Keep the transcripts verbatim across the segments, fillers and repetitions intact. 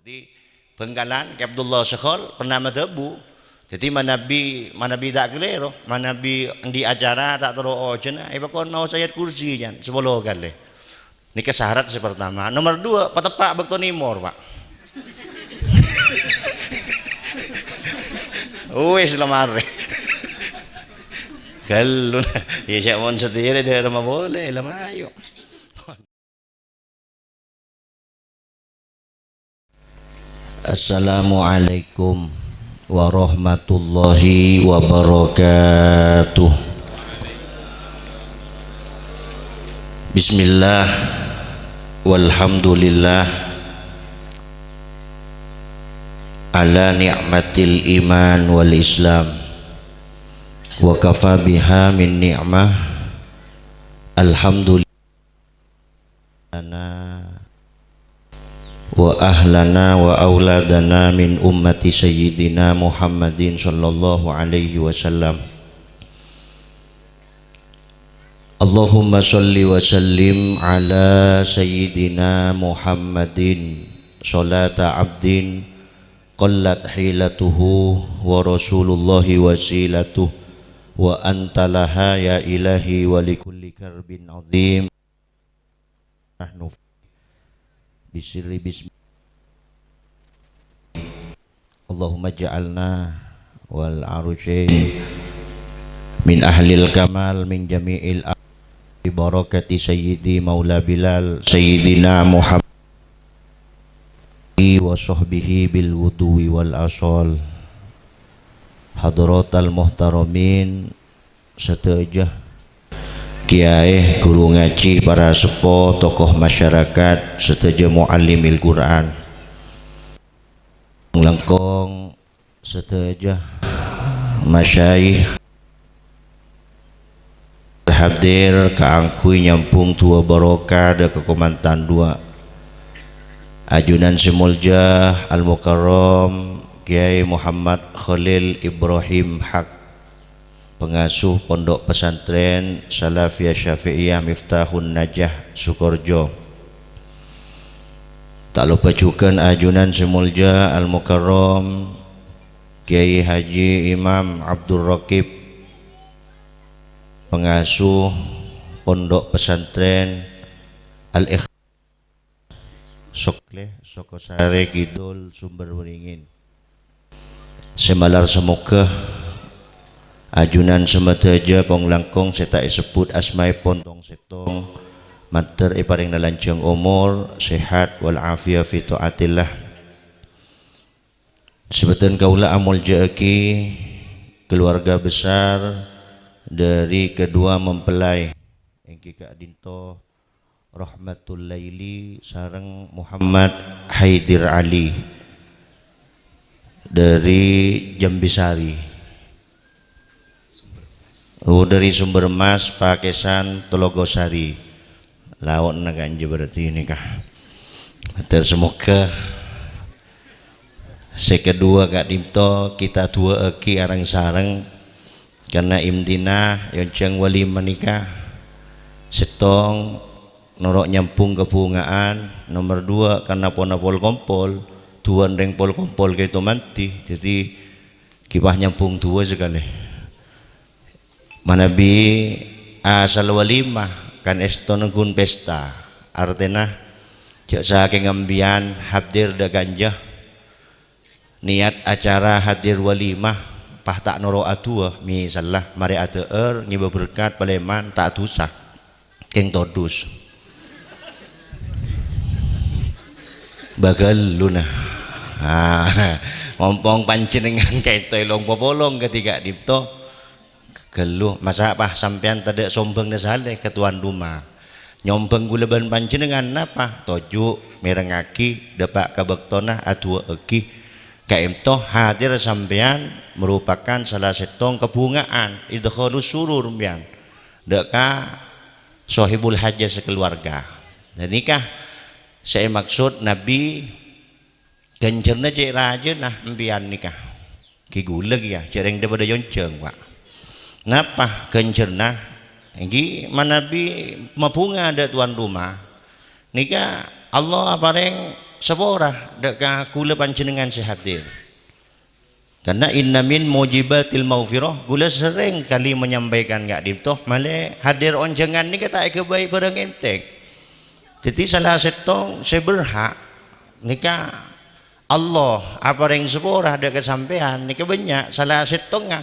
Di Bhângkalan, Kè Abdullah Sekhol pernah madhâbu. Dhâddhi manabi, manabi ta' kalèro, manabi andi' acara ta' terro ojhâna, èpakon maos ayat kursi, jân, sapolo kalè. Nèka syarat sè pertama. Nomor dua, pateppa' bâkto nèmor, Pak. Wis la marè. Ghâllu. Iyâ, cè' mon satèya dâ' roma polè, la mayu. Assalamualaikum warahmatullahi wabarakatuh. Bismillah, walhamdulillah, ala ni'matil iman wal islam, wa kafa biha min ni'mah, alhamdulillah. Lana wa ahlana wa auladana min ummati Sayyidina Muhammadin sallallahu alaihi wasallam. Allahumma salli wa sallim ala Sayyidina Muhammadin salata abdin qallat hilatuhu wa rasulullahi wasilatuh wa anta laha ya ilahi wa likulli karbin azim. Nahnu bisirri bismi. Allahumma ja'alna wal arusin min ahlil kamal min jami'il a-, bi barakati sayyidi maula Bilal sayyidina Muhammad wa sahbihi bil ghuduwi wal asal. Hadratal muhtaramin sadhâjâ, kiyaè, ghuru ngajhi, para seppo, tokoh masyarakat, sadhâjâ muallimil Qur'an. Langkong sadhâjâ masyayikh hadir kaangghuy nyambhung du'a barokah dâ' ka kamantan du'a. Ajunan sè molja Al-Mukarram Kiai Muhammad Khalil Ibrahim Haq, pengasuh Pondok Pesantren Salafiyah Syafi'iyah Miftahun Najah Sukorejo. Ta' loppa jhughân ajunan sè molja Al-Mukarram Kiai Haji Imam Abdul Raqib, pengasuh Pondok Pesantren Al-Ikh-, Sokle, Sokosare Kidul, Sumber Beringin. Sè malar samoghâ ajunan sè madhâjâ kong-langkong sè ta' èsebbhut asmaèpon tong-settong, mandhâr èparèngana lanjhâng omor, sehat, wal afiyah fi taatillah. Sè bâdhân kaulâ amolja'aghi keluarga besar dari kedua mempelai, èngghi ka'dinto Rahmatul Laili sareng Muhammad Haidir Ali dari Jambisari. Oh, dari Sumber Emas, Pakèsan, Telogosari. Lao'na kanja berarti nèka. Mator samoghâ sè kedua ka'dinto kita du'aaghi areng-sareng karena imtina yonjhâng walimah nèka. Sèttong noro' nyambhung kabhunga'an, nomer dua karena pona pol-kompol, duwân rèng pol-kompol kèto mandhi. Dhâddhi, ghi' pas nyambhung duwâ sakalè. Manabi asal walimah kan èstona ghun pesta, artèna jhâ' sakèng ambiyân hadir dâ' kanja. Niyat acara hadir walimah, pas ta' noro' adu'a, misalla marè adhâ'âr, ngèbâ berkat, palèman, ta' dusa. Kèng todus. Bâghâllu, nah. Ah, mompong panjhennengngan kèto è long popolong kadhi ka'dinto. Ghâllu, masa' pas sampèyan tadâ' sombhângnga salè ka towan roma? Nyombhâng ghulâ bân panjhennengngan napa? Toju', mèrengngaghi, dâpa' ka bâktona, adu'aaghi. Ka'dinto hadir sampèyan merupakan salah sèttong kabhunga'an, idkhalus surur sampèyan, dâ' ka sohibul hajat sakaluwarga. Ghânèka sè èmaksod Nabi, ghânjhârânna cè' rajâna empèyan nèka. Ghi ghulâ kèya, jhâ' rèng dhâ-padhâ yonjhâng, Pak. Napa ghânjhârânna? Èngghi manabi mabhunga dâ' towan roma. Nèka Allah aparèng sapora dâ' ka kaulâ panjhennengngan sè hadir. Karna inna min mujibatil maghfirah, kaulâ serrèng kalè menyampaikan ka'dinto, malè hadir onjhângan nèka ta' èghâbây bhârâng èntèng. Dhâddhi, sala sèttong sè berhak nèka Allah aparèng sapora dâ' ka sampèyan nèka bânnya', sala sèttongnga.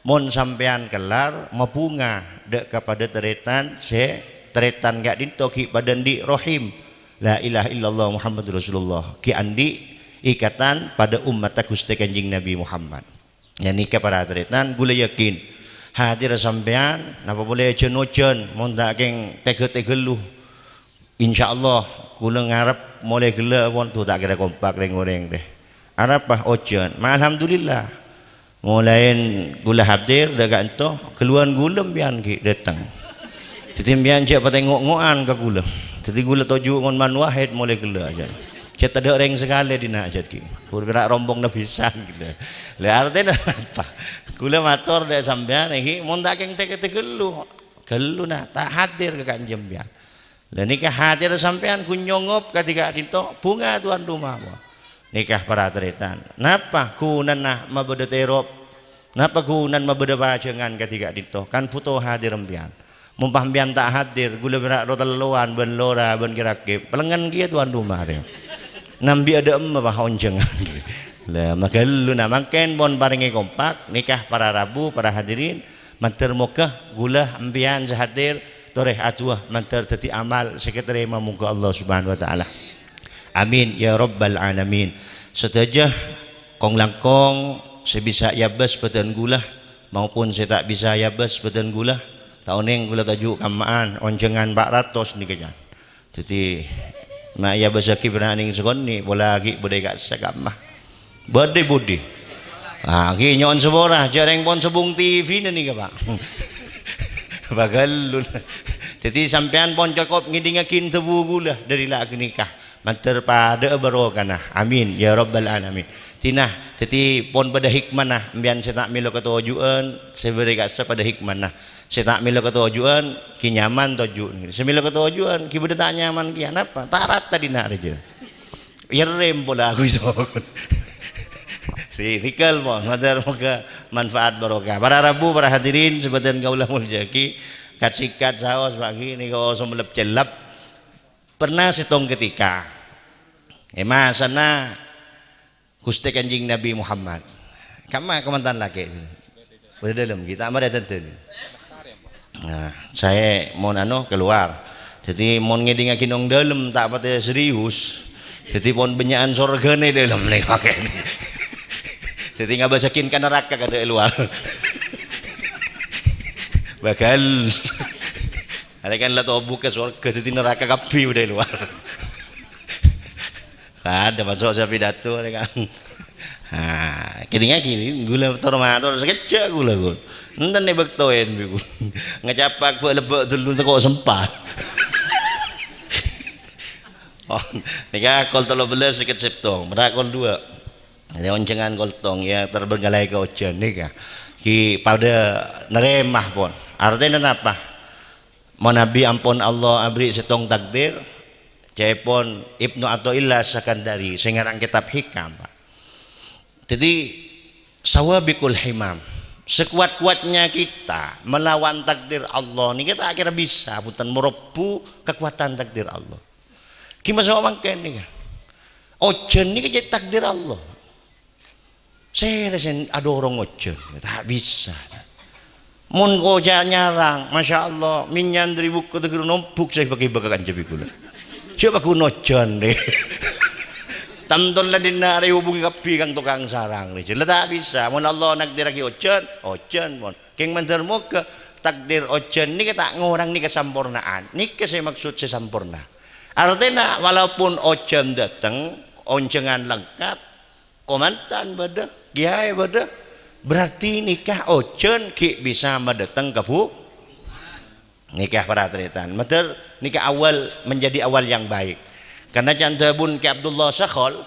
Mon sampèyan kellar mabhunga dâ' ka padâ tarètan sè tarètan ka'dinto ghi' padâ andi' rahim. La ilaha illallah Muhammadur Rasulullah. Ghi' andi' ikatan padâ ommatta Ghustè Kanjeng Nabi Muhammad. Ghânèka para tarètan, kaulâ yakin hadir sampèyan, napa polè jân-ojân, mon ta' kèng tèghâ-tèghâllu. Insyaallah, kaulâ ngarep molaè ghellâ' pon, dhu ta' kèra kompak rèng-orèng rè. Arapa ojân? Ma, alhamdulillah. Molaè kaulâ hadir dâ' ka'dinto, ghâlluwân kaulâ sampèyan ghi' dâteng. Dhâddhi sampèyan jhâ' patè ngo'-ngo'an ka kaulâ. Dhâddhi kaulâ toju' ngon man wahid molaè ghellâ' jân. Jhâ' tadâ' rèng sakalè dinna' jhât ghi'. Pur pèra' rompongnga bhisan ghellâ'. La artèna apa? Kaulâ mator dâ' sampèyan ghi', mon ta' kèng tèghâ-tèghâllu. Ghâlluna ta' hadir ka ka'dinto sampèyan. La nèka hadir sampèyan ghun nyongop kadhi ka'dinto, bhunga towan roma, pon. Nèka para tarètan. Napa ghunana mabâdâ terop? Napa ghunana mabâdâ pajhângan kadhi ka'dinto? Kan bhuto hadir sampèyan. Mon pas sampèyan ta' hadir, kaulâ pèra' rotellowan bân lora bân ki-rakib. Pelengngen kèya towan roma rè. Nambi adâ' emma pas onjhângan. La, maghâlluna mangkèn pon parèngè kompak, nèka para rabu, para hadirin. Mandhâr moghâ kaulâ sampèyan sè hadir torè adu'a mandhâr dhâddhi amal sè èkatarèma moghâ Allah Subhanahu wa Ta'ala. Amin ya rabbal alamin. Sadhâjâ kong-langkong sè bisa èabâs bhâdhân kaulâ maupun sè ta' bisa èabâs bhâdhân kaulâ, ta' onèng kaulâ toju' kamma'an, onjhângan pa' ratos nèka, jân. Dhâddhi, ma' èabâsaghi bârna'an nèng sakonè', polana ghi' bâdâ è ka'issa' kamma. Bâdâ è budi? Ah, ghi' nyo'on sapora, jhâ' rèng pon sobung T V-na nèka, Pa'. Paghâllu. Dhâddhi, sampèyan pon cokop ngèdingngaghi dhâbu kaulâ dâri la ghânèka. Mandhâr padâ'â barokana. Amin, ya rabbal alamin. Dinah, dhâddhi pon bâdâ hikmana, sampèyan sè ta' mèlo katoju'ân, sè bâdâ è ka'issa' padâ hikmana. Sè ta' mèlo katoju'ân, ghi' nyaman toju'. Sè mèlo katoju'ân, ghi' bâdâ ta' nyaman kèya. Napa? Ta' rata dinna' rèya. Iyâ rèm pola aku iso. Ti-, tèngghâl, pon. Mandhâr moghâ manfaat barokah. Para rabu, para hadirin, sè bhâdhân kaulâ moljâ'aghi. Kat-sèngkat saos, bâgi, nèko somlep-cellep. Pernah sèttong ketika, è masana Ghustè Kanjeng Nabi Muhammad. Kamma kamantan lakè'? Bâdâ dâlem, ghi' ta' marè dâdân. Nah, saè mon anu, keluar. Dhâddhi, mon ngèdingngaghi nong dâlem, ta' patè serius. Dhâddhi, pon bânnya'an sorghâna è dâlem nèko. Dhâddhi, ngabâsaghi ka naraka kadâ' è lowar. Bâghâl. Arè kan la tobu ka sorghâ, dhâddhi naraka kabbhi bâdâ è lowar. Adâ' maso' sè pidato, arè kan. Ha, kèdingngaghi, kaulâ tor mator sakejjhâ' kaulâ, Gun. Enten è bâktoèn, bi', Gun. Ngacapak bâ'-lebbâ' dulu tako' sempat. Oh, nèka kol tello bellâs sèket sèttong, mara kol duwâ'. Arè onjhângan kol sèttong, ya, terbengkalai ka ojhân nèka. Ghi' padâ narèma, pon. Artèna napa? Manabi ampon Allah abri' sèttong takdir, ca'èpon Ibnu Athaillah Sakandari sè ngarang kètab Hikam, Pa'. Dhâddhi, sawabiqul himam, sekuat-kuatnya kita melawan takdir Allah nèka ta' kèra bisa, bhunten, morebbu kakowadhân takdir Allah. Ghi' maso' mangkèn nèka. Ojhân nèka jhâ' takdir Allah. Sèrè sè adorong ojhân? Ta' bisa. Mon koja' nyarang, Masya Allah, mènyan dâri bukko tegghâr nombhuk sè bâgi-bâgi kanca bi' kaulâ. Jhâ' paghun ojhân, rè. Tanto la dinna' rè hubungi kabbhi kang tokang sarang, rè. Jhâ' la ta' bisa. Mon Allah nakdirraghi ojhân, ojhân, mon. Kèng mandhâr moghâ takdir ojhân nèka ta' ngorangè kasampornaan. Nèka sè maksud sè samporna. Artèna, walaupun ojhân dâteng, onjhângan lengkap, Kamantan bâdâ, kèyaè bâdâ. Berarti nèka ojhân ghi' bisa madâteng ka bu-, nèka para tarètan. Mandhâr nèka awal, menjadi awal yang baik. Karena can dhâbuna Kè Abdullah Sakhol,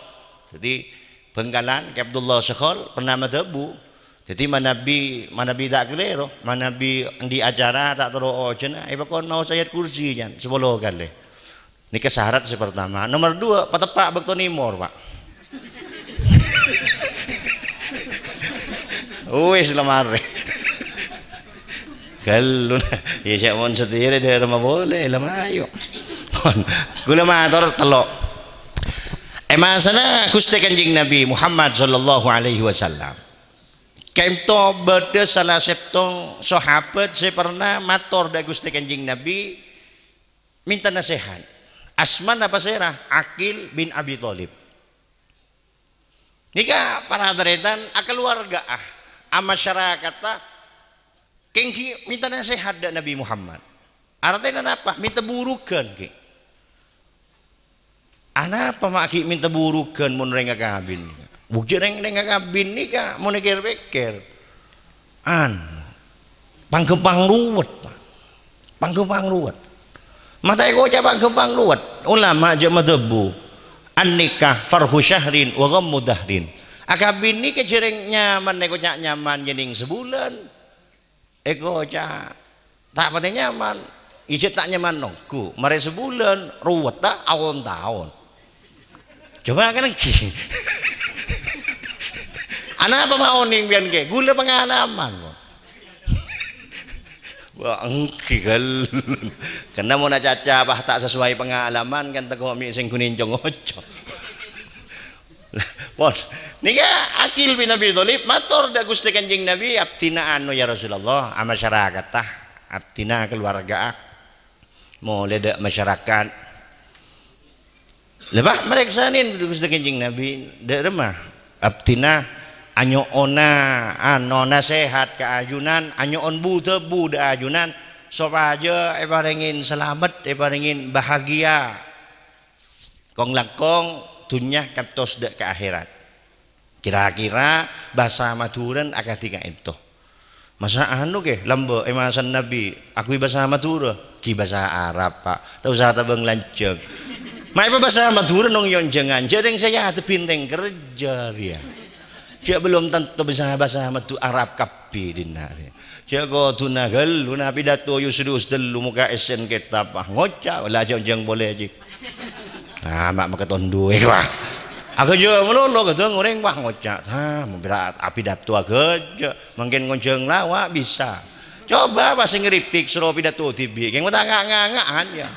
dhâddhi Bhângkalan, Kè Abdullah Sakhol pernah madhâbu. Dhâddhi manabi, manabi ta' kalèro, manabi andi' acara ta' terro ojhân, èpakon maos ayat kursi, can, sapolo kalè. Nèka syarat sè pertama. Nomor dua, pateppa' bâkto nèmor, Pak. Wis la marè. Ghâllu, yâ, ca'èpon satèya dâ' roma polè, la mayu. Pon. Kaulâ mator tello'. È masana Ghustè Kanjeng Nabi Muhammad sallallahu alaihi wasallam, ka'dinto bâdâ sala sèttong sahabat sè pernah mator dâ' Ghustè Kanjeng Nabi, mènta nasèhat. Asmana pasèra? Aqil bin Abi Thalib. Nèka para tarètan akaluwarga'a, amasyarakata, kèng ghi' mènta nasèhat dâ' Nabi Muhammad. Artèna napa? Mènta burughân ghi'. Anapa ma' ghi' mènta burughân mon orèng akabin? Bukti rèng-, rèng akabin nèka mon èkèr-pèkkèr. An, pangghâmpang ruwet, Pak. Pangghâmpang ruwet. Mata èkoca' pangghâmpang ruwet. Ulama jhâ' madhâbu, "An-nikah farhu syahrin wa ghammu dahrin." Akabin nèka jhâ' rèng nyaman, èkoca' nyaman jhâ' nèng sabulân. Èkoca' ta' patè nyaman, ijâ ta' nyaman ongghu. Marè sabulân, ruwetta aon-taon. Coba kan engghi. Anapa ma' onèng bi'en kè? Ghulâ pengalaman. Wah, engghi ghâllu. Karna mon acaca, bah, ta' sesuai pengalaman kan tako' mè' sè ghun ènco-ngoco. Pon. Nèka Aqil bin Abi Thalib mator dâ' Ghustè Kanjeng Nabi, "Abdhina anu, ya Rasulullah, amasyarakata, abdhina kaluwarga'a." Molè dâ' masyarakat. Lè, Pak, marèksanè dâ' Ghustè Kanjeng Nabi, dâ' remma? Abdhina anyo'ona, ano, nasèhat ka ajunan, anyo'on bu-dhâbu dâ' ajunan, sopajâ èparèngè salamet, èparèngè bahagia. Kong-langkong dhunnya kantos dâ' ka akhèrat. Kira-kira bhâsa Madhurâna akadhi ka'dinto. Masa anu kè, lambâ' è masana Nabi, aghuy bhâsa Madhurâ? Ghi bhâsa Arab, Pak. Ta' osa tabâng lanjhâng. Ma' èpabhâsa Madhurâ nong yonjhângan, jhâ' rèng sè èadhebbhi rèng kerja rèya. Jhâ' belum tanto bisa bhâsa Madhu-, Arab kabbhi dinna' rèya. Jhâ' kodhuna ghâllu na pidato yus-dus tello mokka' èssèna kètab, ah, ngoca', la jhângjhâng polè, Ji. Ah, ma' makèton duwâ', wah. Aghâjâ malolo ghâdhâng orèng, wah, ngoca'. Ah, mon pèra' apidato aghâjâ, mangkèn ngonjhâng lawa' bisa. Coba pas sè ngritik soro pidato dhibi', kèng matanga-nganga'an, yâ.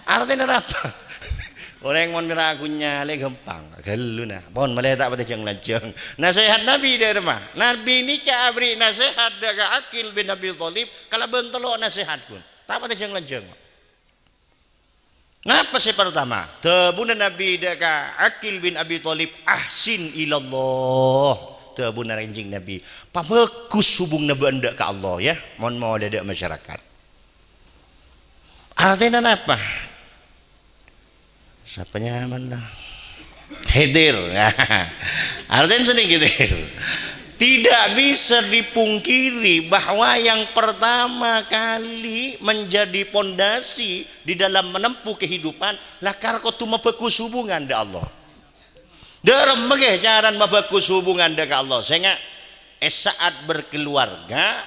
Artèna napa? Orèng mon pèra' ghun nyalè ghâmpang, ghâllu na. Pon malè ta' patè jhâng-lanjhâng. Nasèhat Nabi dâ' remma? Nabi nèka aberri' nasèhat dâ' ka Aqil bin Abi Thalib kalabân tello' nasèhat, ghun. Ta' patè jhâng-lanjhâng. Napa sè partama? Dhâbuna Nabi dâ' ka Aqil bin Abi Thalib, "Ahsin ilallah." Dhâbuna Kanjeng Nabi, "Pabhâghus hubunganna bâ'na dâ' ka Allah, yâ, mon molè dâ' masyarakat." Artèna napa? Sapa nyamanna? Khidir. Artèna sè nèng Khidir. Tidak bisa dipungkiri bahwa yang pertama kali menjadi pondasi di dalam menempuh kehidupan, lakar kodhu mabhâghus hubungan dâ' Allah. Dâ' remma ghi carana mabhâghus hubungan dâ' ka Allah. Sènga', è saat berkeluarga,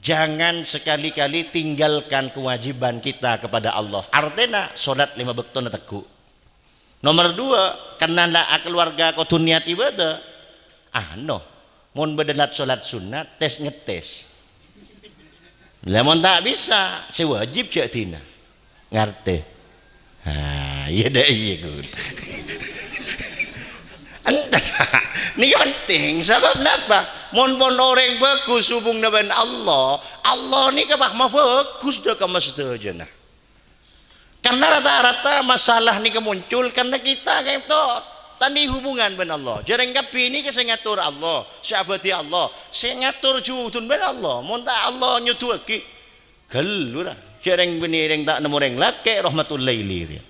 jangan sekali-kali tinggalkan kewajiban kita kepada Allah. Artèna, sholat lèma bâktona tegghu'. Nomor dua, kennala akaluwarga kodhu niyat ibadah. Ano, mon bâdâ lat-sholat sunnat, tes-ngetes. Lah, mon ta' bisa, sè wajib jhâ' dina. Ngartè? Ah, iyâ dâ' iyâ, Gun. Enten, nèka penting. Sabâb napa? Mon pon orèng bhâghus hubunganna bân Allah, Allah nèka pas mabhâghus dâ' ka sadhâjâna. Karna rata-rata masalah nèka muncul karna kita ka'dinto tadâ' hubungan bân Allah. Jhâ' rèng kabbhi nèka sè ngator Allah, sè abâdhi Allah, sè ngator jhudhuna bân Allah. Mon ta' Allah nyodhuwâghi, ghâllu ra. Jhâ' rèng binè' rèng ta' nemmo rèng lakè' rahmatul laili rèya.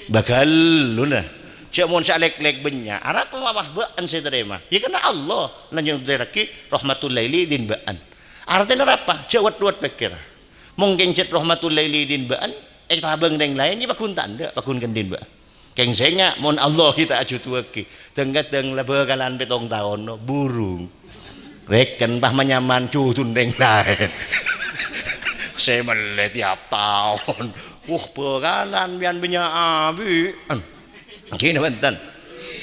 Bâ ghâllu na. Jhâ' mon sè alèk-lèk bânnya', arapa ma' bâ'na sè tarèma? Yâ karna Allah la nyodhuwâghi rahmatul laili dhin bâ'na. Artèna arapa? Jhâ' wet-wet pèkkèr. Mongkèn jhât rahmatul laili dhin bâ'na, ètabâng rèng laèn, yâ paggun ta' endâ', paggun kèng dhin bâ'na. Kèng sènga', mon Allah ghi' ta' ajhudhuwâghi, dhâng-kadhâng la bhâkalan pèttong taon, no, burung. Rèken pas manyaman jhudhuna rèng laèn. Sè mellè tiap taon. Wah, bhâkalan bi'en bânnya' abi'en. Ghi napa bhunten?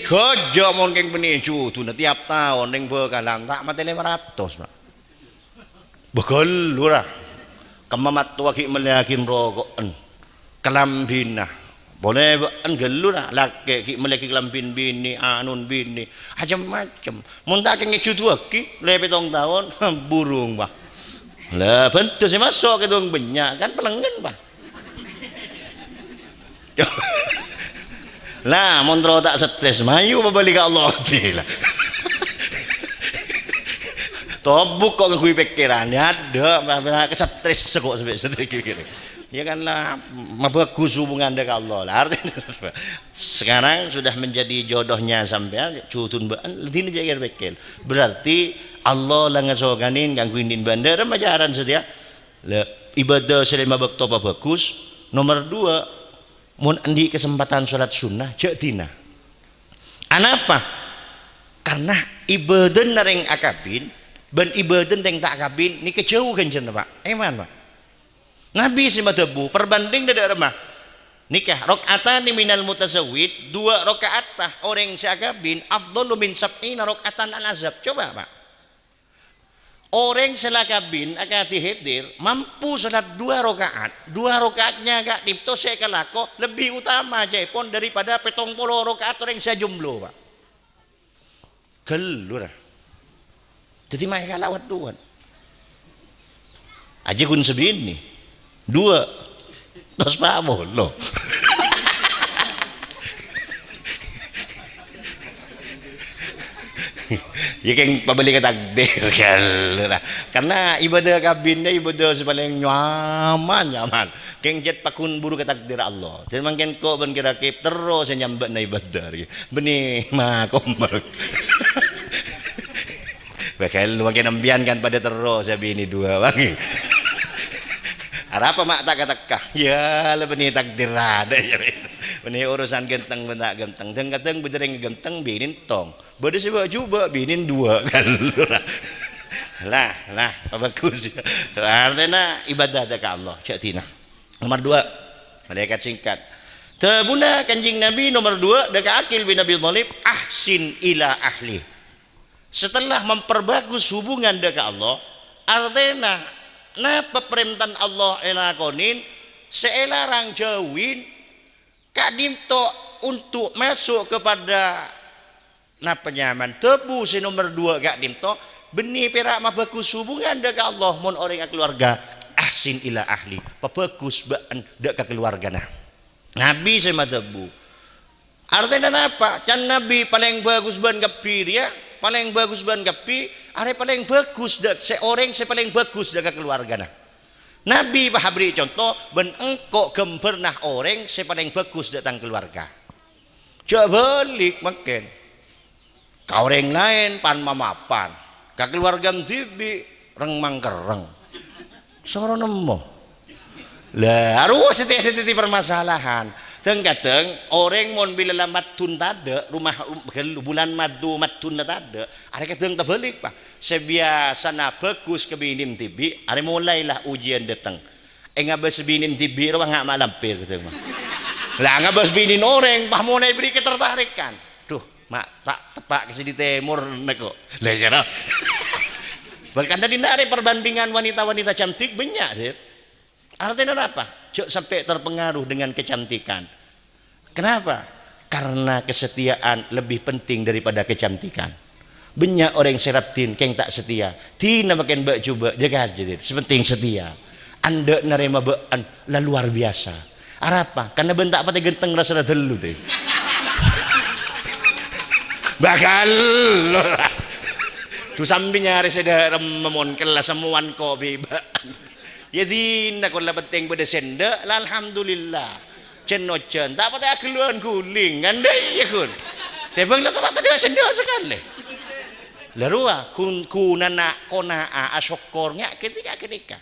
Ghâjâ mon kèng bânnè juduna tiap taon neng bhâkalan ta' matè lèma ratos, Pak. Bâ ghâllu ra. Kemma mattowa ghi' mellèyaghi roko'en. Kalambhina. Polè bâ'en ghâllu ra. Lakè' ghi' mellèyaghi kalambhina binè, anona binè. Macem-macem. Mon ta' kèng èjuduwaghi, lè pètong taon, burung, Pak. La, bhândhâ sè maso' kèdhung bânnya', kan pelengngen, Pak. La, mon terro ta' stres, mayu pabâli ka Allah, la. Tobuk kok ngangghuy pèkkèran, ya, adâ', ma-, ma-, stres kok sampè' sateya. Ya kan, la, mabhâghus hubungan dâ' ka Allah, la, artinya. Sekarang sudah menjadi jodohnya sampèyan, judun bâ'en, la dina jhâ' kèr-pèkkèr. Berarti Allah la ngasokanin kanggo inin bâ'en, dâ' remma jhârân sateya. La, ibadah sè lèma bâkto pabhâghus. Nomer dua, mon andi' kasempatan sholat sunnah, jhâ' dina. Anapa? Karna ibadana rèng akabin bân ibadana rèng ta' akabin nèka jhâu ghânjhârânna, Pak. Èman, Pak. Nabi sè madhâbu, perbanding dâ' remma. Nèka, rak'atani minal mutazawwid, duwâ' raka'atta orèng sè akabin, afdalu min sab'ina raka'atan al-azhab. Coba, Pak. Orèng sè la kabin akadhi Khidir mampu sholat duwâ' raka'at, duwâ' raka'atnya ka'dinto sè èkalako lebbi utama ca'èpon daripada pètong polo raka'at orèng sè ajomblo, Pak. Ghâllu ra. Dhâddhi ma' èkala' wâdhuwân. Ajiyâ ghun sabinè. Duwâ'. Tos pa' polo. Ya, kèng pabâli ka takdir, ghâllu ra. Karna ibadah kabinna ibadah sè palèng nyaman, nyaman. Kèng jhât pagghun buru ka takdir Allah. Dhâddhi mangkèn ko' bân kèra kèp terro sè nyambâ'na ibadah. Bânnè makomma. Bâghâl, mangkèn sampèyan kan padâ terro sè binè duwâ', Bang. Arapa ma' ta' ka-tekka? Ya, la bânnè takdir adâ', ya. Bânnè urusan ghânteng bân ta' ghânteng. Dhâng-kadhâng bâdâ rèng ghânteng binèn tong. Bâdâ sè bâ' jhubâ' binèn duwâ', kan. La, la, bhâghus. Artèna ibadah dâ' ka Allah, jhâ' dina. Nomer duwâ', malaèkat sèngkat. Dhâbuna Kanjeng Nabi nomer duwâ' dâ' ka Aqil bin Abi Thalib, "Ahsin ila ahli." Setelah memperbagus hubungan dâ' ka Allah, artèna napa parèntana Allah èlakonè, sè èlarang jhâuwin, ka'dinto untuk masuk kepada napa nyamana dhâbu sè nomer duwâ' ka'dinto, bânnè pèra' mabhâghus hubungan dâ' ka Allah mon orèng akaluwarga, "Ahsin ila ahli," pabhâghus bâ'en dâ' ka kaluwargana. Nabi sè madhâbu. Artèna napa? Can Nabi palèng bhâghus bân kabbhi rèya, palèng bhâghus bân kabbhi, arè palèng bhâghus dâ', sè orèng sè palèng bhâghus dâ' ka kaluwargana. Nabi pas aberri' conto, "Bân engko' ghâmbhârna orèng sè palèng bhâghus dâ' tang kaluwarga." Jhâ' bâlik mangkèn. Ka orèng laèn pan-mamapan, ka kaluwarga dhibi' reng-mangkerreng. Soro nemmo. La, arowa sè tè-, sè dhâddhi parmasalahan. Dhâng-kadhâng orèng mon bilâ la maddun tadâ', rumah, rum-, ghâllu, bulân maddu maddunna tadâ', arè kadhâng tabâlik, Pak. Sè biyasana bhâghus ka binèn dhibi', arè molaè la ujiân dâteng. È ngabâs binèn dhibi' rowa nga' ma' lampèr, kadhâng, Pak. La, ngabâs binèn orèng, pas molaè bâri' ketertarikan. Duh, ma' ta' teppa' ka sè è tèmor, nèko. La, iyâ, no. Bahkan tadi nare perbandingan wanita-wanita cantik bânnya', Dir. Artèna napa? Jhâ' sampè' terpengaruh dengan kecantikan. Kenapa? Karena kesetiaan lebih penting daripada kecantikan. Bânnya' orèng sè raddhin kèng ta' setia. Dina mangkèn bâ' jhubâ', jâgâ jâ, Dir. Sè penting setia. Endâ' narèma bâ'en la luar biasa. Arapa? Karna bâ'en ta' patè ghânteng rassana dâllu, Dir. Bhâghâl. Dhu sambi nyarè sè dâ' remma mon kella semmowan kopi bâ'en. Ya dina kon la penting bâdâ sè endâ', la alhamdulillah. Jân-ojân, ta' patè aghâlluwân ghuling, kan? Iyâ, ghun. Tèmbhâng la ta' patè tadâ' sè endâ' sakalè. La rowa, ghun-, ghunana qanaah, asokkor, nga' ghânèka, ghânèka.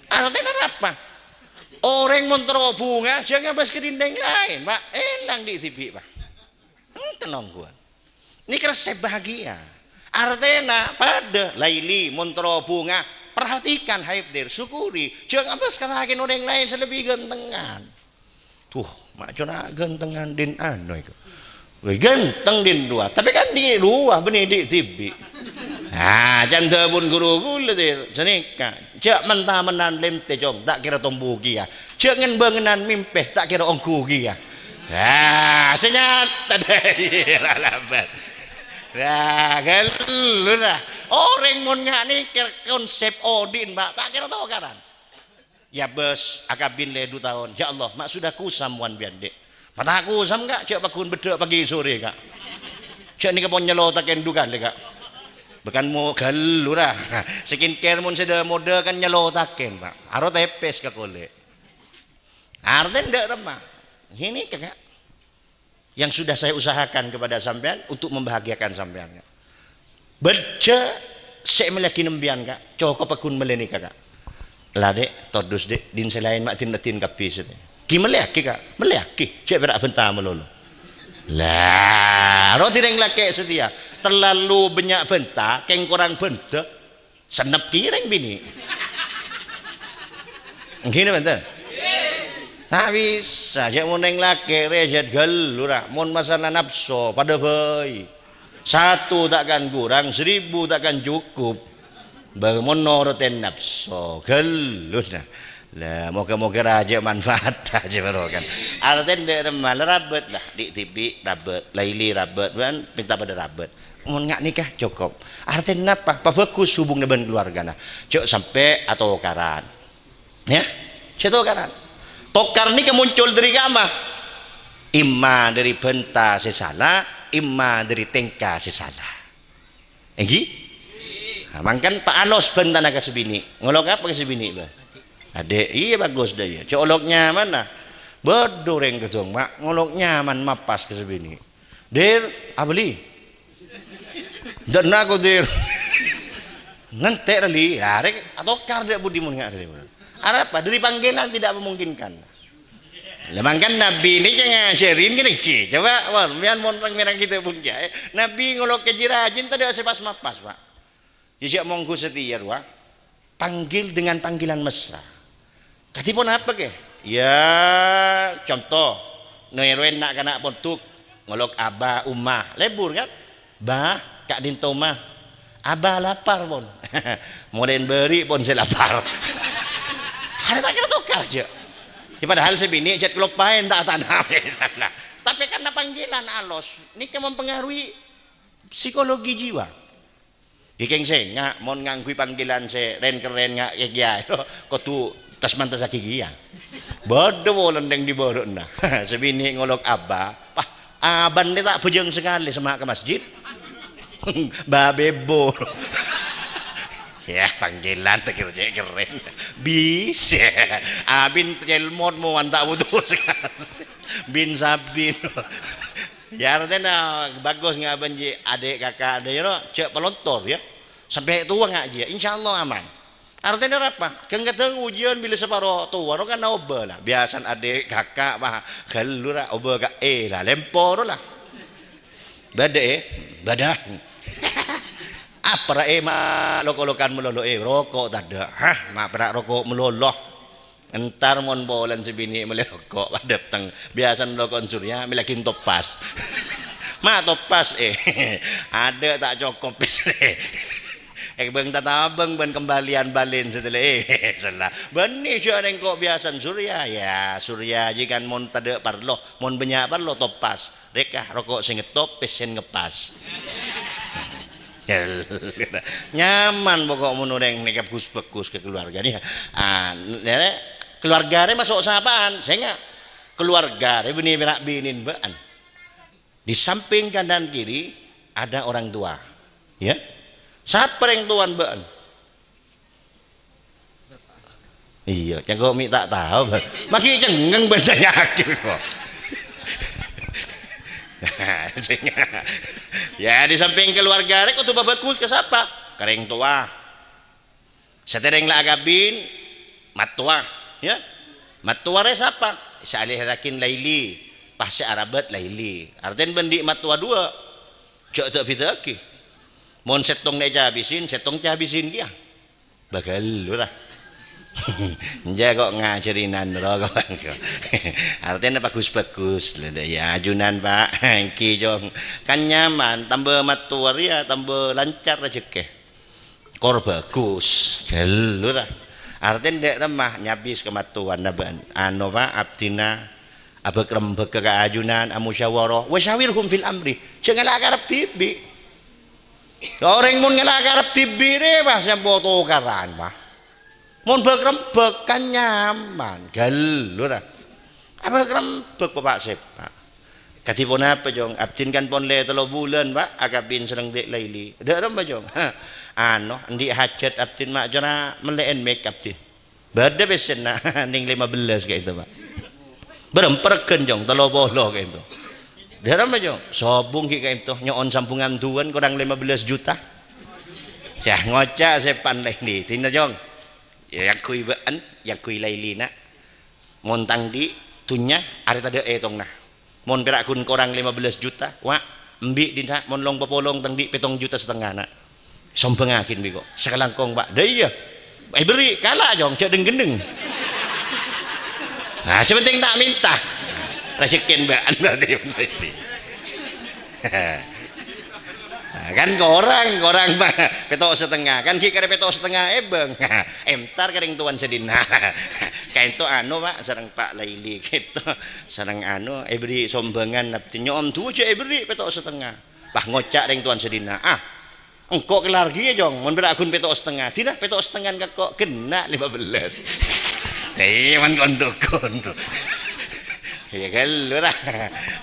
Artèna napa? Orèng mon terro bhunga, jhâ' ngabâs ka dhindhing laèn, Pak. Èlang dhi'-dhibi', Pak. Enten ongghuwân. Nèka ressep bahagia. Artèna padâ, laili mon terro bhunga, Perhatikan, hadir, syukuri. Jhâ' ngabâs ka lakèna orèng laèn sè lebbi ghântengan. Duh, ma' coma ghântengan din anu èko. Wè, ghânteng din rowa, tapè kan din rowa bânnè dhi' dhibi'. Ah, can dhâbuna ghuru kaulâ, Dir, sanèka. Jhâ' men-tamenan lèntè, Cong, ta' kèra tombu kèya. Jhâ' ngen-bângenan mèmpè, ta' kèra ongghu kèya. Ah, sè nyata dâ' iyâ, la-, labâr. Lah, ghâllu, la. Orèng mon nga' nèka konsèp odi'na, Pak, ta' kèra tokaran. Yâ, bâs, akabin lè du taon. Ya Allah, ma' sodâ kusam mon bi' anḍi'. Ma' ta' kusam, Ka', jhâ' pagghun beḍḍhâ' pagi sore, Ka'. Jhâ' nèka pon nyalotaghi du kalè, Ka'. Bâkan mo ghâllu, ra. Skincare mon sè dâ-, modâ kan nyalotaghi, Pak. Aro tèpès ka kolè'. Artèna dâ' remma. Ghânèka, Ka'. Yang sudah saya usahakan kepada sampèyan untuk membahagiakan sampèyan, Ka'. Bâḍḍhâ sè èmellèyaghi sampèyan, Ka', cokop pagghun mellè nèka, Ka'. La, Dhi', todus, Dhi', din sè laèn ma' din-raddhin kabbhi sè. Ghi mellèyaghi, Ka'? Mellèyaghi, jhâ' pèra' bhânta malolo. La, ro dhirèng lakè' satèya, terlalu bânnya' bhânta, kèng korang bhândhâ. Sennep kèya rèng binè'. Èngghi napa bhunten? Ta' bisa, jhâ' mon rèng lakè' rè jhât ghâllu, ra. Mon masalah napso, paḍâ bhâi. Satu ta' kan kurang, seribu ta' kan cukup. Bâ-, mon norote napso, ghâllu, na. La, moga-moga rajâ manfaat, rajâ barokah. Artèna dâ' remma la rabât, la, dhi'-dhibi' rabât, laili rabât, bân mènta paḍâ rabât. Mon nga' nèka cokop. Artèna napa? Pabhâghus hubunganna bân kaluwargana. Jhâ' sampè' atokaran. Yâ, jhâ' tokaran. Tokar nèka muncul dâri ka'emma? Imma dâri bhânta sè sala, imma dâri tèngka sè sala. Èngghi? Nah, mangkana paalos bhântana ka sè binè'. Ngolok apa ka sè binè', Bâ? Adhi', iyâ, bhâghus dâ' iyâ. Jhâ' olok nyamanna. Bâḍḍhâ rèng ghâḍḍhâng, Ma', ngolok nyaman mapas ka sè binè'. Dir, abâli. Dâ'na ko, Dir. Ngentè' rè, Li. Arè atokar dâ' budi mon nga' rè. Arapa? Dâri panggilan tidak memungkinkan. Lah, mangkana Nabi nèka ngajhârin ngènè ghi. Coba, wah, sampèyan mon rèng-mèrèng kita pun, ya. Nabi ngolok ka jhi-rajhin tadâ' sè pas-mapas, Pak. Ya, jhâ' mongghu satèya rowa. Panggil dengan panggilan mesra. Kadhi ponapa, Kè? Ya, conto, nèrowè na'-kana' ponḍhuk, ngolok aba, umma, lebur, kan? Ba, ka'ḍinto, Ma. Aba lapar, pon. Molaè bâri', pon, sè lapar. Arè ta' kèra tokar, jhâ'. Ya, padahal sè binè' jhât kaloppaèn ta' atana, misalna. Tapè karna panggilan alos, nèka mempengaruhi psikologi jiwa. Ghi kèng sènga', mon ngangghuy panggilan sè ren-kerrèn nga' kèya, kodhu tes-mantessaghi kèya. Bâḍḍhâ polana neng dhi bârâ'na. Sè binè' ngolok aba, "Wah, abâ' nè ta' bhâjâng sakalè sè ma' ka masjid." Babebo. Ya, panggilan ta' kèra cè' kerrèn. Bisa. Abin cèlmot mowan ta' putus. Bin Sabin. Ya, artèna bhâghus nga' bân jhi' adhi' kaka' dâ' iyâ, jhâ' palontor, ya. Sampè' towa nga' jiyâ, insyaallah aman. Artèna arapa? Ghâḍḍhâng ojhân bilâ saparo towa, ro kan obâ, la. Biyasana adhi' kaka', wah, ghâllu, ra, obâ ka, eh, la, lèmpor, la. Bâḍâ, eh? Bâḍâ. Apa, ra, eh, ma' lok-olokan malolo, eh, roko' tadâ'? Hah, ma' pèra' roko' malolo? Entar mon polana sè binè' mellè roko', pas ḍâteng. Biyasana roko'na Surya, mellèyaghi toppas. Ma' toppas, eh. Adâ' ta' cokop, pèssè. Eh, bâng tatabâng bân kembalian bâlin satèya, eh. Sella. Bânnè jhâ' rèng ko' biyasana Surya. Ya, Surya jiyâ kan mon tadâ' parlo, mon bânnya' parlo toppas. Rèka roko' sè ngetop, pèssèna ngepas. Nyaman pokok mon orèng nèka bhâghus-bhâghus ka kaluwarga nèka. Ah, nè-, kaluwarga rè maso' sapa'an? Sènga'. Kaluwarga rè bânnè pèra' binèna bâ'ân. Di samping kanan kiri ada orang tua. Ya. Sapa rèng towana bâ'ân? Iyâ, cangko' mè' ta' tao. Maghi cengngeng bân tanya'aghi kok. Ya, di samping kaluwarga rè kodhu pabhâghus ka sapa? Ka rèng towa. Satèrèng la akabin, mattowa, ya. Mattowa rè sapa? Sè alèhèrraghi laili, pas sè arabât laili. Artèna bân dhi' mattowa duwâ'. Jhâ' ta' bhidhâ'aghi. Mon sèttong nè' ècabisin, sèttong cabisin kèya. Bâ ghâllu ra. Enjâ' kok ngajhâri nanro kok. Artèna bagus-bagus. Lha, iyâ, ajunan, Pak. Èngghi, Cong. Kan nyaman, tambâ mattowa rèya, tambâ lancar rajhekkè. Kor bagus. Ghâllu ra. Artèna dâ' remma nyabis ka mattowana bân. Ano, Pak, abdhina abâk-rembâk ka ajunan, amusyawara. "Wa syawirhum fil amri." Jhâ' ngala' karep dhibi'. Orèng mon ngala' karep dhibi' rè, pas sèmpo tokaran, Pak. Mon bâk-rembâk kan nyaman, ghâllu ra. Abâk-rembâk, Bapak, sèpa'. Kadhi ponapa, Cong? Abdhin kan pon lè tello bulân, Pak, akabin sareng Dek Laili. Dâ' remma, Cong? Ano, andi' hajat abdhin, ma' cora mellè'è mik abdhin. Bâdâ pèssèna, nèng lèma bellâs ka'ènto, Pak. Bârâmpa règhân, Cong, tello polo ka'ènto. Dâ' remma, Cong? Sobung ghi' ka'ènto, nyo'on sambungan duwân korang lèma bellâs juta. Sè ngoca' sèpan Laili. Dina, Cong. Yâ, èyangghuy bâ'ân, èyangghuy Lailina. Mon tang dhi' dhunnya, arè tadâ' ètongna. Mon pèra' ghun korang lèma bellâs juta, wa', embi' dina, mon long papolong tang dhi' pèttong juta satengnga, na'. Sombhângaghin bi' ko'. Sakalangkong, Pak. Dâ' iyâ. Èberri', kala', Cong, jhâ' dheng-ghendheng. Nah, sè pentèng ta' mènta. Rajhekkèn bâ'ân berarti. Nah, kan korang, korang, Pak. Pètto' satengnga. Kan ghi' karè pètto' satengnga èbâng. Èntar ka rèng towan sè dina. Ka'ènto ano, Pak, sareng Pak Laili ka'ènto. Sareng ano, èberri' sombhângan, nyo'on duwâ jhâ' èberri' pètto' satengnga. Pas ngoca' rèng towan sè dina, "Ah, engko' kellar ghi, Cong, mon pèra' ghun pètto' satengnga." Dina pètto' satengnga ka ko', ghenna' lèma bellâs. Iyâ, mon kondo-kondo. Iyâ, ghâllu ra.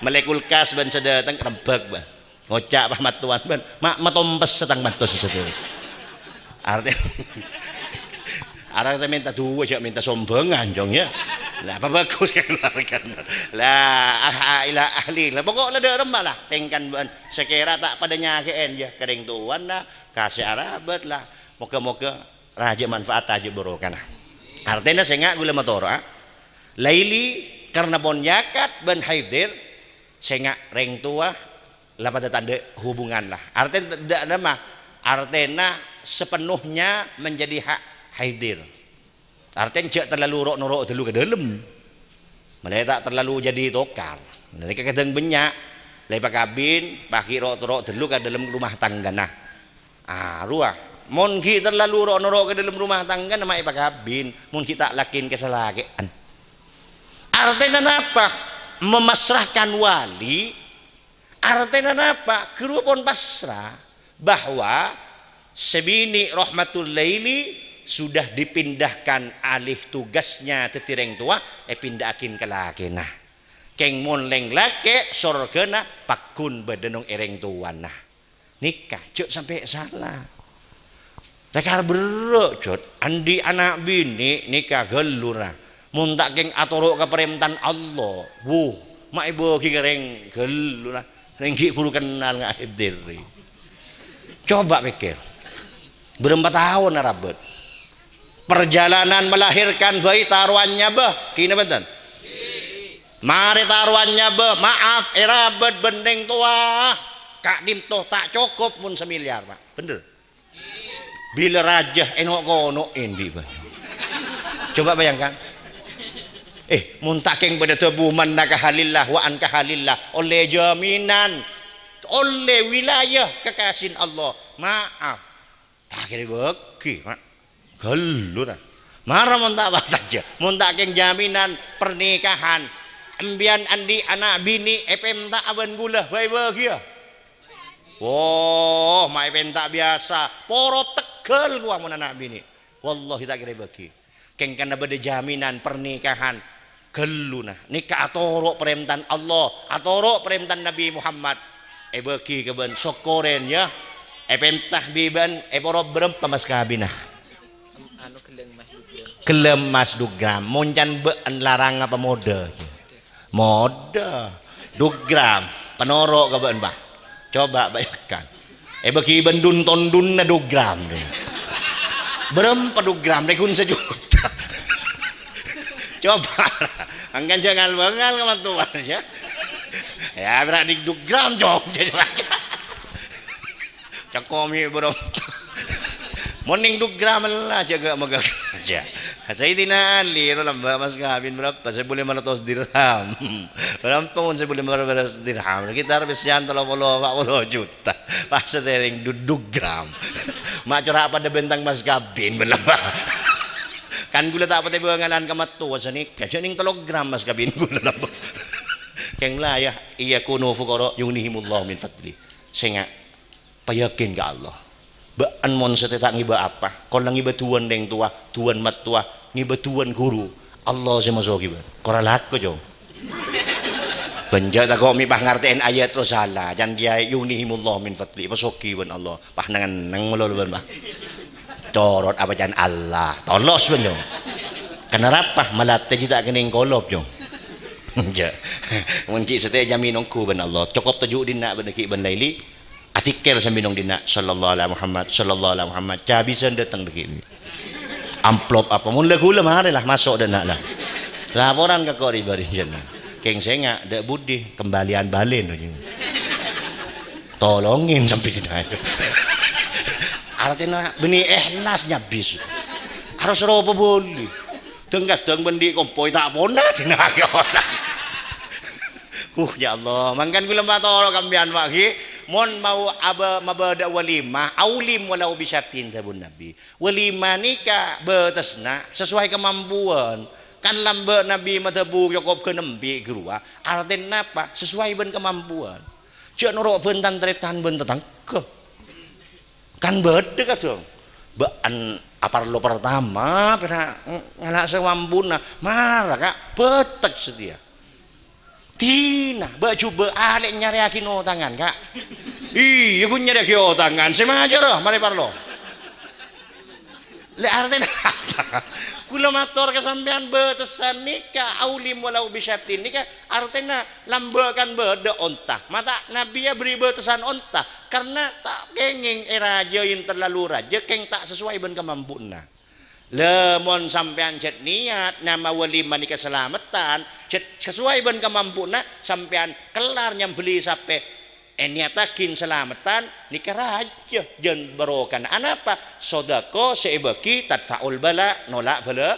Mellè kulkas bân sè dâteng rembâk, Bâ. Ngoca' pas mattowan bân, "Ma', matompes tang mattos sè sadhâjâ." Artè-, artè mènta duwâ, jhâ' mènta sombhângan, Cong, yâ. Lah, apa bagus ka keluarga? Lah, ah, ah, ila ahli. Lah, pokok la dâ' remma la. Tèngkan bân, sakèra ta' padâ nyakè'è, yâ, ka rèng towana, kasè arabât la. Moghâ-moghâ rajâ manfaat, rajâ barokana. Artèna sènga' ghulâ matoro'a. Laili karna pon yakat bân haidir, sènga' rèng towa la padâ tadâ' hubungan la. Artèna tadâ' nama, artèna sepenuhnya menjadi hak haidir. Artèna jhâ' terlalu ro'-noro' ghâllu ka dâlem. Malè ta' terlalu jadi tokar. Nèka kadhâng bânnya', la èpakabin, paghi' ro'-noro' ghâllu ka dâlem rumah tanggana. Ah, rowa. Mon ghi' terlalu ro'-noro' ka dâlem rumah tanggana, ma' èpakabin. Mon ghi' ta' lakèn kasalakè'an. Artèna napa? Memasrahkan wali. Artèna napa? Ghâruwa pon pasra bahwa sè binè' Rahmatul Laili sudah dipindahkan alih tugasnya dhâddhi rèng towa, èpindhâ'aghin ka lakèna. Kèng mon lèng lakè', sorghâna pagghun bâdâ nong è rèng towana. Nèka jhâ' sampè' sala. Lakar berrâ', Jot. Andi' ana' binè' nèka ghâllu, ra. Mon ta' kèng atoro' ka parèntana Allah, wuh, ma' èbâghi ka rèng ghâllu, ra. Rèng ghi' bhuru kennal nga' haidir. Coba pèkkèr. Bârâmpa taon arabât. Perjalanan melahirkan bayi tarowannya, bâh. Kèna bhunten? Marè tarowannya, bâh, maaf, èrabât bân rèng towa. Ka'dinto ta' cokop mon samilyar, Pak. Bhender. Bilâ rajâ èno'-kono' èndi', Pak? Coba bayangkan. Eh, mon ta' kèng bâdâ dhâbu, "Man nakaha lillah wa ankaha lillah," ollè jaminan, ollè wilayah kekasina Allah. Maaf. Ta' kèra èbâghi, Pak. Ghâllu, ra. Mara mon ta' parcajâ, mon ta' kèng jaminan pernikahan, empèyan andi' ana' binè' èpènta'a bân ghulâ, bhâi bâgiyâ. Woh, ma' èpènta' biyasa, porop tegghâl kowa mon ana' binè'. Wallahi ta' kèra èbâghi. Kèng karna bâdâ jaminan pernikahan, ghâlluna. Nèka atoro' parèntana Allah, atoro' parèntana Nabi Muhammad. Èbâghi ka bân sokkorèn, yâ. Èpènta' bi' bân, èporop bârâmpa mas kabinna? Anu, ghellâng emmas du gram. Ghellâng emmas du gram. Mon can bâ'ân larang apa modâ? Modâ. Du gram. Panoro' ka bâ'ân, Pak. Coba bayangkan. Èbâghi bân dun-tondunna du gram. Bârâmpa du gram, rè ghun sajuta. Coba. Angkan jhâ' ngal-bângal ka mattowana, yâ. Yâ, berarti du gram, Cong. Cako' mè' bârâmpa. Mon neng dugra mella, jhâ' ghâ'-maghâ. Jhâ'. Sayyidina Ali ro lambâ' mas kabin berapa? Sèbu lèma ratos dirham. Rampong sèbu lèma ratos dirham. Sekitar bessèyan tello polo, pa' polo juta. Pas sètèrèng du-, dugra. Ma' cora' padâ bintang mas kabin, bân lambâ'. Kan ghulâ ta' patè bângalan ka mattowa sanèka. Jhâ' neng tello gram mas kabin ghulâ lambâ'. Kèng la ya, iya kunu fuqara yughnihimullahu min fadli. Sènga'. Payakin ka Allah. Bâ'ân mon satèya ta' ngibâ apa, kola ngibâ du'an rèng towa, du'an mattowa, ngibâ du'an ghuru. Allah sè maso' ghibâ. Kora lako, Cong. Bân jhâ' tako' mè' pas ngartè'è ayat terros sala. Can kèyaè yughnihimullahu min fadli. Pas soghi bân Allah. Pas neng-enneng malolo bân, pas. Corot apa can Allah. Tolos bân, Cong. Kenarapa? Malatè jhâ' ta' kennèng kolop, Cong. Jhâ'. Mon ghi' satèya jamin ongghu bân Allah. Cokop toju' dinna' bân ghi' bân laili. Adzikir sambi nong dinna', "Sallallahu ala Muhammad, sallallahu ala Muhammad." Cabisân dâteng dhâggi'. Amplop apa? Mon la ghulâ marè la maso' dâ' enna' la. Laporan ka kori bâri' jhâ' na. Kèng sènga', dâ' budi, kembalian balen. Tolongin sambi dinna'. Artèna bânnè ikhlas nyabis. Harus ropa boli. Dhâng-kadhâng bân dhi' kompoy ta' pona dinna' ya. Uh, ya Allah, mangkana ghulâ mator ka sampèyan, Pak, ghi. Mon mau aba-, mabâdâ walimah, aulim walau bisyatin, dhâbuna Nabi. Walimah nèka bâtesna sesuai kamampuan. Kan lambâ' Nabi madhâbu cokop ghân embi' ghâruwa, artèna napa? Sesuai bân kamampuan. Jhâ' noro' bân tan-tarètan bân tatangghâ. Kan bâdâ kadhâng. Bâ'ân aparlo pertama, pèra' ng-, ngala' sè mampuna. Mara, Ka', bâtek satèya. Dina, bâ' jhubâ' alè' nyarèyaghi otangan, Ka'. Iyâ, ghun nyarèyaghi otangan. Sè majârâ, marè parlo. Lè, artèna apa? Ghulâ mator ka sampèyan, bâtessan nèka, aulim walau bisyatin nèka, artèna lambâ' kan bâdâ onta. Ma' ta' Nabi aberri' bâtessan onta, karna ta' kèngèng èrajâi terlalu rajâ, kèng ta' sesuai bân kamampuanna. Lè, mon sampèyan jhât niyat nyama walimah nèka salameddhân, jhât sesuai bân kamampuanna, sampèyan kellar nyambelli sapè, èniyataghi salameddhân, nèka rajâ jhân barokana. Anapa? Sodako sè èbâghi tadfa'ul bala, nolak bâlâ-,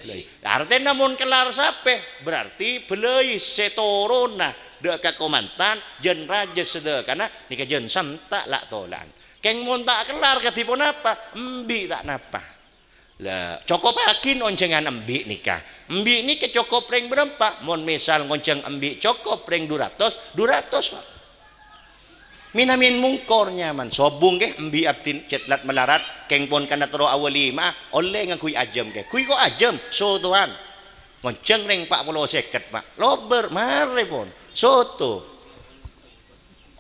bâlâi. Artèna mon kellar sapè, berarti bâlâi sè toronna dâ' ka kamantan, jhân rajâ sadhâkana, nèka jhân santa' la'-tola'an. Kèng mon ta' kellar kadhi ponapa? Embi' ta' napa. La, cokopaghi onjhângan embi' nèka. Embi' nèka cokop rèng bârâmpa? Mon misal ngonjhâng embi' cokop rèng du ratos, du ratos, Pak. Min-amin mongkor nyaman. Sobung, ghi, embi' abdhina jhât lat-malarat, kèng pon kana terro awalima'a, ollè ngangghuy ajâm, ghi. Ghuy ko' ajâm, sotowan. Ngonjhâng rèng pa' polo sèket, Pak. Lobâr, marè pon. Soto.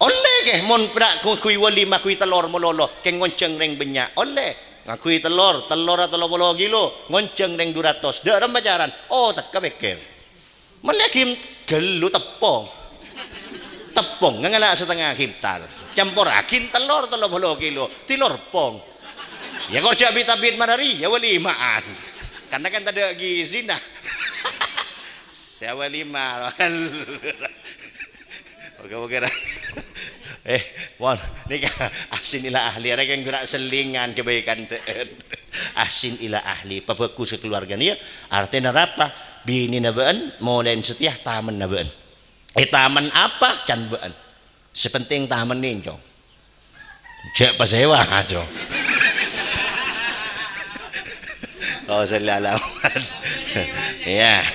Ollè, ghi, mon pèra' ngangghuy walimah, ghuy tellor malolo, kèng ngonjhâng rèng bânnya'. Ollè, ngangghuy tellor, tellorra tello polo kilo, ngonjhâng rèng du ratos. Dâ' remma carana? Oh, tekka pèkkèr. Mellèaghi ghâllu teppong. Teppong ngala' satengnga kintal. Camporraghi tellor tello polo kilo, tellor pong. Ya, kor jhâ' bit-abit marari, ya walima'an. Karna kan tadâ' gizina. Sè walimah. Moga-moga ra-, eh, pon, nèka ahsin ila ahli, arè kèng ghuna sellingan kebaikan te'en. Ahsin ila ahli, pabhâghus ka kaluwargana, ya. Artèna arapa? Binèna bâ'ân, molèn satèya tamenna bâ'ân. Eh, tamen apa? Can bâ'ân. Sè penting tamenna, Cong. Jhâ' pasèwa, Cong. Oh, sholli ala Muhammad. Iyâ.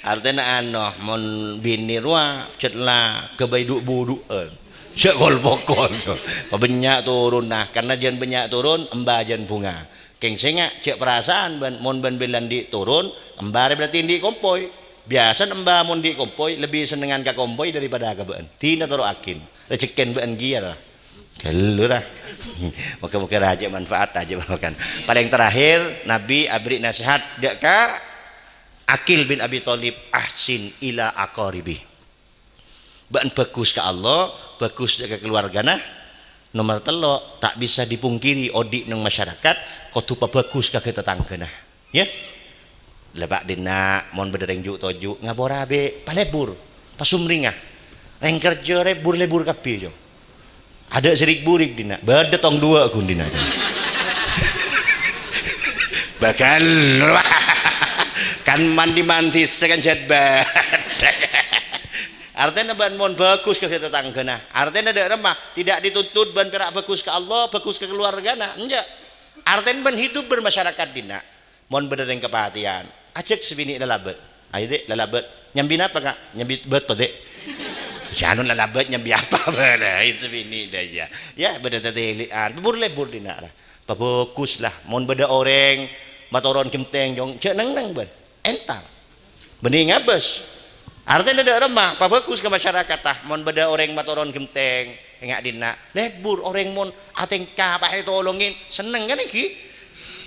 Artèna, ano, mon binè rowa, jhât la ghâbây dhu'-budhu'ân. Jhâ' kol-pokol, Cong. Pabânnya' toronna, karna jhân bânnya' toron, emba jhân bhunga. Kèng sènga', jhâ' parasaan bâ'ân, mon bâ'ân bhâlân dhi' toron, emba rè berarti dhi' kompoy. Biyasana emba mon dhi' kompoy, lebbi sennengngan ka kompoy daripada ka bâ'ân. Dina toro'aghin. Rejhekkèn bâ'ân kèya, ra. Ghâllu, ra. Moga-moga rajâ manfaat, rajâ barokah. Palèng terakhir, Nabi aberri' nasèhat dâ' ka Aqil bin Abi Thalib, "Ahsin ila aqaribi." Bâ'ân bhâghus ka Allah, bhâghus ka kaluwargana. Nomer tello', ta' bisa dipungkiri odi' neng masyarakat kodhu pabhâghus ka tatangghâna. Yâ. Lè, Pak, dina mon bâdâ rèng ju'-toju', ngapora bhâi, palebur, pasumringa. Rèng kerja lebur-lebur kabbhi, yo. Adâ' sè rik-burik dina, bâdâ tong duwâ' ghun dina. Bagal. Kan mandi-mandi sakan jadbal. Artèna bân mon bhâghus ka tatanggâna. Artèna dâ' remma tidak dituntut bân pèra' bhâghus ka Allah, bhâghus ka kaluwargana. Enjâ'. Artèna bân hidup bermasyarakat dinna'. Mon bâdâ rèng kapatèyan, ajhâk sè binè' lalabât. "Ayo, Dhi', lalabât." "Nyambi napa, Ka'?" "Nyambi bâto, Dhi'." "Iyâ, anu lalabât nyambi apa bâlâi sè binè' dâ' iyâ." Yâ, bâdâ tatèlè'an. Lebur-lebur dinna' la. Pabhâghus la, mon bâdâ orèng matoron ghentèng, Jong, jhâ' neng-neng bân. Entar. Bânnè ngabâs. Artèna dâ' remma, pabhâghus ka masyarakat, ta. Mon bâdâ orèng matoron ghentèng, enga' dinna'. Lebur orèng mon atèngka pas ètolongè, senneng kan, èngghi?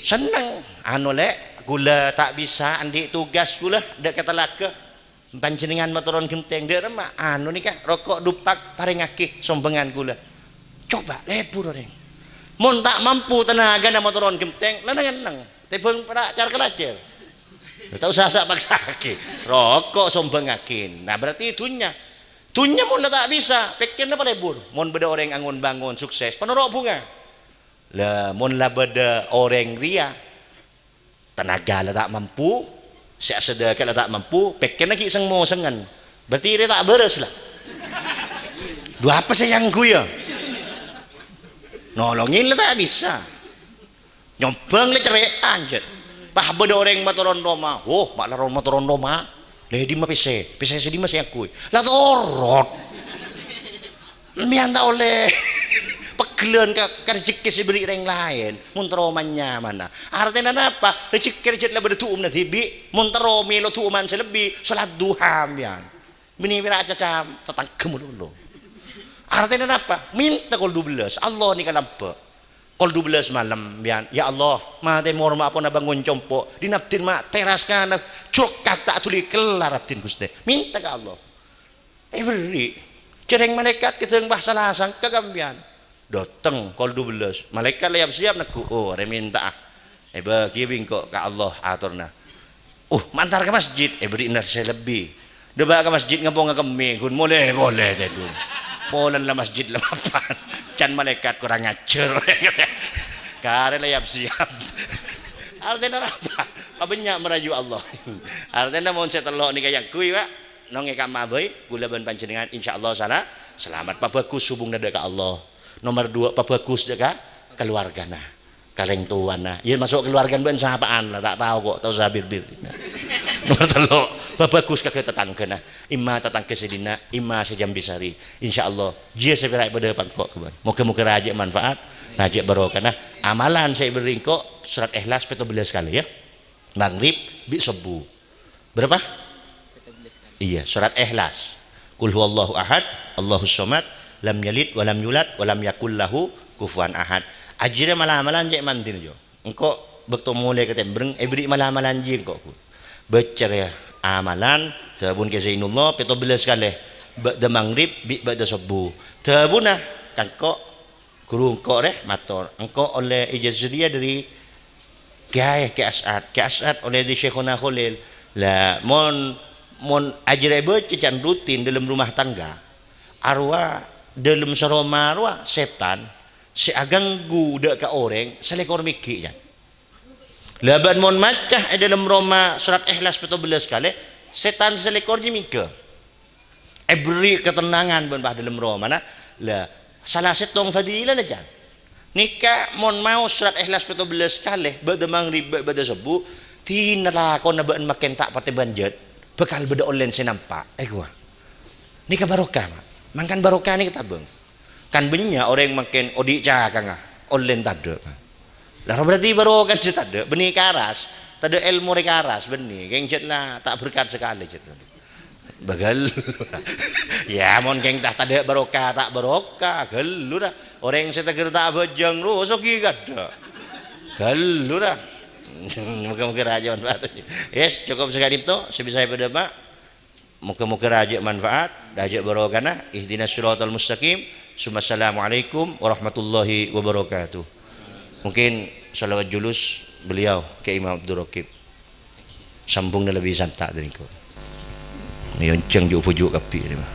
Senneng. "Anu, Lè', ghulâ ta' bisa, andi' tugas ghulâ, dâ' ka talaga." Panjhennengngan matoron ghentèng, dâ' remma, anu nèka, roko' dupak, parèngngaghi sombhângan ghulâ. Coba lebur orèng. Mon ta' mampu tanagana matoron ghentèng, neng-neng, tèmbhâng pèra' car-kalajâr. Ta' osa sa-, paksa'aghi. Roko' sombhângngaghi. Nah, berarti dhunnya. Dhunnya mon la ta' bisa, pèkkèrra palebur. Mon bâdâ orèng angon-bangon sukses, panoro' bhunga. La, mon la bâdâ orèng rèya, tanaga la ta' mampu, sè asadâka la ta' mampu, pèkkèrra ghi' seng-mosengngan. Berarti rè ta' bârâs, la. Dhu apa sè èangghuy, yâ? Nolongè la ta' bisa. Nyombhâng la cerrè'an, jhât. Pas bâdâ orèng matoron roma, "Oh, ma' la ro-, matoron roma. Lè dimma pèssè? Pèssè sè dimma sè èangghuy?" La torot. Sampèyan ta' ollè pegghellân ka, ka rejekkè sè èberri' rèng laèn, mon terro manyamana. Artèna napa? Rejekkè jhât la bâdâ du'umma dhibi', mon terro mèlo du'umman sè lebbi, salat duha, sampèyan. Binè pèra' acacam, tatangghâ malolo. Artèna napa? Mènta kol dubellâs, Allah nèka lambâ'. Kol dubellâs malem, sampèyan, "Ya Allah, matè morma pona bangun compo', dinna' abdhina ma' teras kana, jhokka ta' dhuli kellar abdhina, Ghustè." Mènta ka Allah. Èberri'. Jhâreng malaèkat kèdhâng, "Wah, sala sangka ka sampèyan." Dâteng kol dubellâs. Malaèkat la yap-siyap neggu', "Oh, arèya mènta'a. Èbâghiyâ bi' engko' ka Allah atorra." "Uh, mantar ka masjid." Èberri'na sè lebbi. "Dâpa' ka masjid ngamponga kemmè, ghun molè polè tèdung." Polana la masjid la mapan. Can malaèkat korang ajhâr. Karè la yap-siyap. Artèna apa? Pabânnya' marayu Allah. Artèna mon sè tello' nèka èangghuy, Pak. Nong è kamma bhâi, ghulâ bân panjhennengngan, insyaallah sala-, salamet. Pabhâghus hubunganna dâ' ka Allah. Nomer dua, pabhâghus dâ' ka kaluwargana, ka rèng towana. Yâ, maso' kaluwargana bân sapa'an la, ta' tao ko', ta' osa bir-bir. Nomer tello', pabhâghus ka tatanggâna. Imma tatangghâ sè dinna', imma sè Jambisari. Insyaallah, jiyâ sè pèra' èpadâpa' engko' ka bân. Moghâ-moghâ rajâ manfaat, rajâ barokah. Nah, amalan sè èberri' engko', surat Ikhlas pèttobellâs kalè, yâ. Maghrib bi' sobbhu. Berapa? Iyâ, surat Ikhlas. Qul huwallahu ahad, Allahus somad, lam yalid walam yulad, walam yakul lahu kufuwan ahad. Ajhârâ mal-amalan cè' mandhina, Jo. Engko' bâkto molè ka Tèmbreng, èberri' mal-amalan jiyâ engko', Bu. Bâca rèya amalan, dhâbuna Kè Zainullah, pèttobellâs kalè. Ba'da maghrib, bi' ba'da sobbhu. Dhâbuna, ka engko', Ghuru engko' rè mator, engko' ollè ijazah dhâri Kèyaè, Kè As'ad. Kè As'ad ollè dhâri Syaikhona Kholil. La, mon, mon ajhârâ èbâca can rutin dâlem rumah tangga, arowa dâlem saroma rowa sètan sè aganggu dâ' ka orèng salèkor mèghi', can. La bân mon maca è dâlem roma surat Ikhlas pèttobellâs kalè, sètan salèkor jiyâ mèngghâ. Èberri' katennangan bân pas dâlem romana. La, sala sèttong fadilana, can. Nèka mon maos surat Ikhlas pèttobellâs kalè, ba'da maghrib, ba-, ba'da sobbhu, dina lakona bâ'na makkèn ta' patè bânjât, bhâkal bâdâ ollèna sè nampa'. Èkowa. Nèka barokah, Ma'. Mangkana barokah nèka tabâng. Kan bânnya' orèng mangkèn odi' cakangnga, ollèna tadâ'. La, berarti barokah sè tadâ', bânnè karas, tadâ' èlmo rè karas, bânnè, kèng jhât la ta' berkat sakalè, jhât. Bâghâllu. Yâ, mon kèng ta-, tadâ' barokah, ta' barokah, ghâllu ra. Orèng sè tèghâr ta' abhâjâng, rosogi kadâ'. Ghâllu ra. Moghâ-moghâ rajâ manfaat. Yes, cukup saka'dinto, sè bisa èpadâpa'. Moghâ-moghâ rajâ manfaat, rajâ barokana. Ihdinas siratal mustaqim. Assalamualaikum warahmatullahi wabarakatuh. Mungkin salawat julus beliau, Kè Imam Abdul Raqib. Sambungnga lebbi santa' dhâri engko'. Nèyonjhâng ju'-bhuju' kabbhi, rè, Ma'.